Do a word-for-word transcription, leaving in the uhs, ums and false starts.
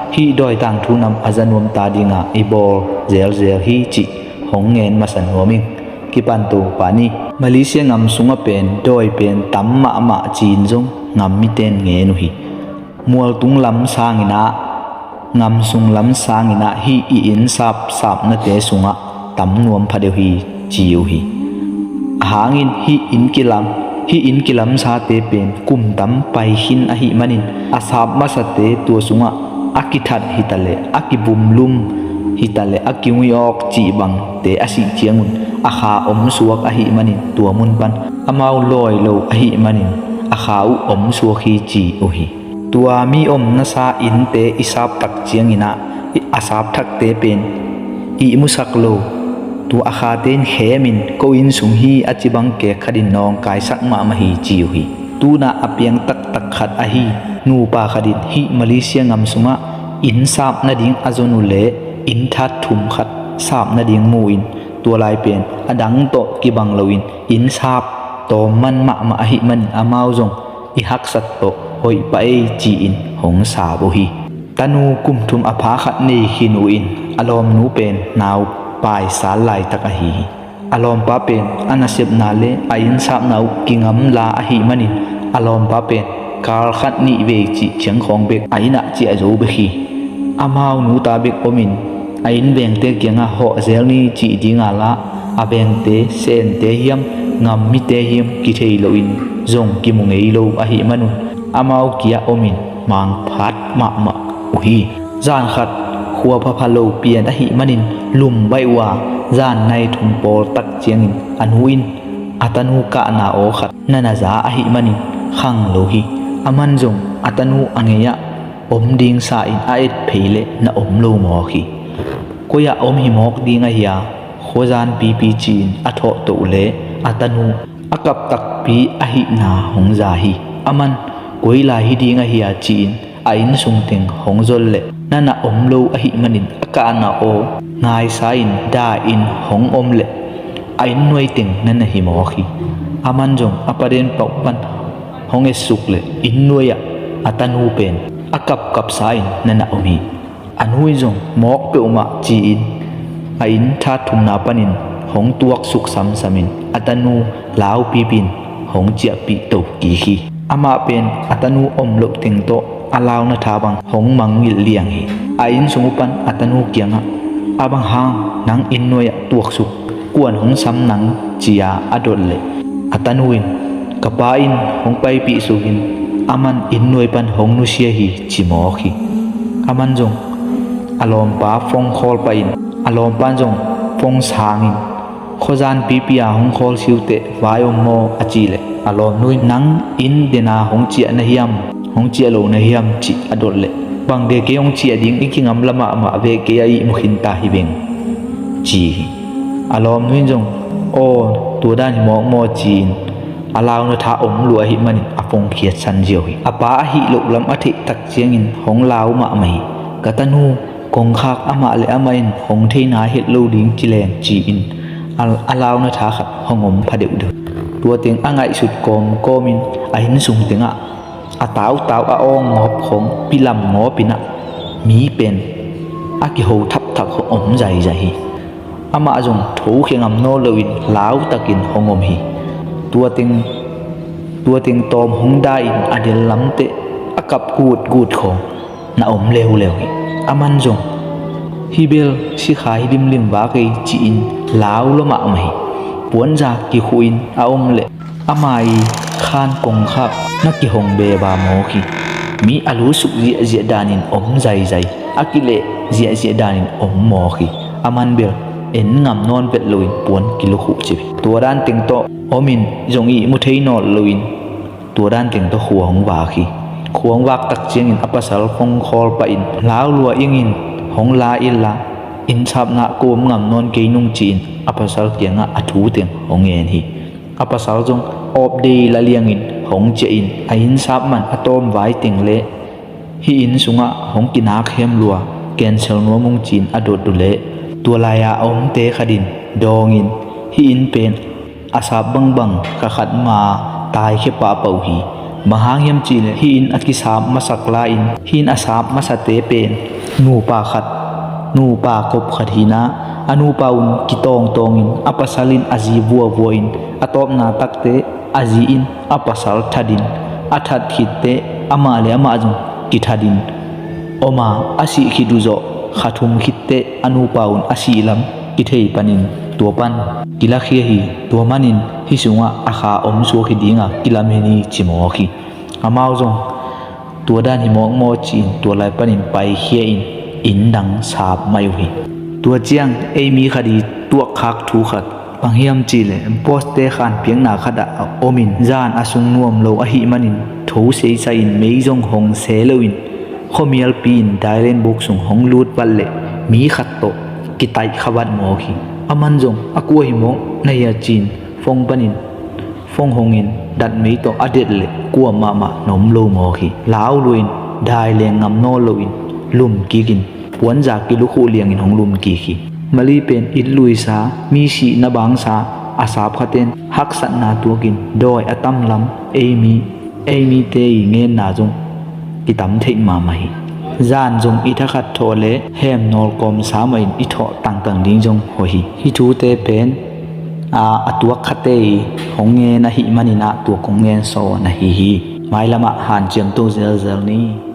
Hih dawi tangthu nam a za nuam ta dinga i bawl zelzel hi cih hong ngen masa nuam ing. Kipan to pa ni. Malaysia ngam sungah pen dawi pen tam mahmah ci-in zong ngam miten ngen uh hi. Mualtung lam sanginah, ngam sung lam sanginah hih i inn sapsapnate sungah tam nuam phadeuh hi ci uh hi. Ahangin hih inn kilam, hih inn kilamsate pen kum tam pai khin ahih manin a sap masate tua sungah a kithat hitaleh, a kibumlum hitaleh, a kinguih awk cih bangte a sih ciangun a kha omsuak ahih manin tua mun pan amau lawi lo ahih manin a kha uh omsuak hi ci uh hi. Tua mi omnasa innte i saptak cianginah a sapthakte pen ihmusak lo, tua a khate in khemin ko inn sung hi a ci bang kek khatin nawngkaisak mahmah hi ci uh hi. Tunah a piang taktak khat ahi nupa khatin hih Malaysia ngam sungah inn sap nading a zon uh leh inn that thum khat sap nading mu-in tua lai pen a dang tawh kibang loin inn sap tawm man mahmah ahih manin amau zong i haksat tawh hoih pah ei ci-in hong sap uh hi. Tanu kum thum a pha khat nei khin uh in a lawmnu pen nau paisal laitak ahi hi. A lawmpa pen a nasepna le a innsapna uh kingamla ahih manin a lawmpa pen kal khat nih vei cih ciangkhawng bek a innah ciah zo bek hi. Amau nuta bek omin a inn vengte kiangah hawh zel ni cih dinga lah a vengte, sente hiam, ngam mite hiam kithei loin zong kimu ngei lo ahih manun amau kiah omin mangphat mahmah uh hi. Zan khat khua phapha lo pian ahih manin lum baih uh a, zan nai thum pawl tak ciangin a nu in a tanu kahna aw khat na na za ahih manin khang lo hi. Aman zong a tanu a ngei-ah om ding sa-in a et phei leh na om lo mawk hi. Koi-ah om hi mawk ding ahi a, khuazan pipi ci-in a thawhtoh leh a tanu a kap takpi ahihna hong za hi. Aman koi lai hi ding ahi a ci-in a inn sung teng hong zol leh na na om lo ahih manin a kahna aw ngaisa in da in hong om leh a inn nuai teng na na hi mawk hi. Aman zong a paden pauh pan hong etsuk leh inn nuai-ah a tanu pen a kapkapsa in na na om hi. A nu in zong mawk peuhmah ci-in a inn that thumna panin hong tuaksuk samsamin a tanu laupipin hong ciahpih to kik hi. Amah pen a tanu om loh teng tawh a launa tha bang hong mangngilh liang hi. A inn sung uh pan a tanu kiangah, "A bang hang nang inn nuai-ah tuaksuk kuan hong sam nang?" ci-a a dot leh a tanu in, "Ka pa in hong paipih sukin aman inn nuai pan hong nusia hi," ci mawk hi. Aman zong a lawmpa phone call pahin a lawmpa in zong phone sangin, "Khuazan pipi a hong call siuteh vai om maw?" a cih leh a lawmnu in, "Nang inn dena hong ciah na hiam, hong ciah lo na hiam?" cih a dot leh, "Bang de kei hong ciah ding, i kingamla mahmah veh, kei a ihmu khinta hi veng," ci hi. A lawmnu in zong, "Aw, tua dan hi mawk maw?" ci-in a launa tha om lua ahih manin a phone khiatsan ziau hi. A pa ahih loh lam a theih tak ciangin hong lau mahmah hi. "Ka tanu kongkhak amah le amah in hong thei nai het lo ding kileng," ci-in a, a launa tha khat hong om pha deuhdeuh. Tua teng a ngaihsut kawmkawmin a inn sung tengah a tautau a awng ngawp khawng pilam ngawpinah mi pen a kiho thapthap khawng om zaizai hi. Amah zong thokhia ngam nawn loin lautakin hong om hi. Tua teng, tua teng tawm hong da-in a del lamteh a kap gutgut khawng na om leuleu hi. Aman zong, "Hih bel sikha hi limlim vak ei," ci-in lau lua mahmah hi. Puanza kikhuhin a om leh ama i khan kongkhak na kihong beba mawk hi. Mi a lusuk ziahziah danin om zaizai, a kileh ziahziah danin om mawk hi. Aman bel en ngam nawn vet loin puan kilukhuh cip hi. Tua dan teng tawh omin zong ihmu thei nawn loin tua dan teng tawh khua hong vak hi. Khua hong vak tak ciangin a pasal phone call pahin, "Lau lua ingin hong la inla, innsapna ko om ngam nawn kei nung," ci-in a pasal kiangah a thu teng hong ngen hi. A pasal zong awpdei la liangin hong ciahin a innsap man a tawmvai teng le hih inn sungah hong kinak hiam lua, cancel nuam ung ci-in a dot uh leh tua lai-a a omte khatin dawngin hih inn pen a sap bangbang kha khat ma taikhia pahpah uh hi. Bang hang hiam cihleh hih inn a kisap masak lai-in hih inn a sap masate pen Nupa khat, nupa kop khat hi-in ah, a nupa un kitawngtawng in, a pasal in a zi vuavua in, a tawpna takte a zi in a pasal that in, a that khitteh amah le amah zong kithat in om a, a sih khit uh zawh kha thum khitteh a nupa un a sih lam kithei panin tua pan kilakhia hi. Tua manin hih sungah a kha om suak hi ding a kilamen hi ci mawk hi. Amau zong tua dan hi mawk maw ci-in tua lai panin paikhia in inn dang sap mai uh hi. Tua ciang ei mi khat i tuahkhak thu khat, bang hiam cih leh postte khanpiakna khat ah a om in, zan a sung nuam lo ahih manin tho seisai in mei zong hong se lo in, khuamialpi in dailen buk sung hong lut vat leh mi khat tawh kitaih kha vat mawk hi. Aman zong a kua hi mawk na hia ci-in phone panin phone hong in, datmei tawh a det leh kuamah mah na om lo mawk hi. Lau lua in, dai leng ngam nawn lo in lum kik in, puanza kilukhuh liangin hong lum kik hi. Mali pen it luisa, mi sihna bangsa a sap khaten haksatna tuak in dawi a tam lam ei mi, ei mite i ngenna zong kitam theih mahmah hi. Zan zong i thakhat thawh leh hem nawl kawmsa mah in i thawh tangtang ding zong hoih hi. Hih thute pen a, a tuak khate i hong ngen ahih manin ah tua kong ngen sawn ahi hi. Mailam ah hanciam to zelzel ni.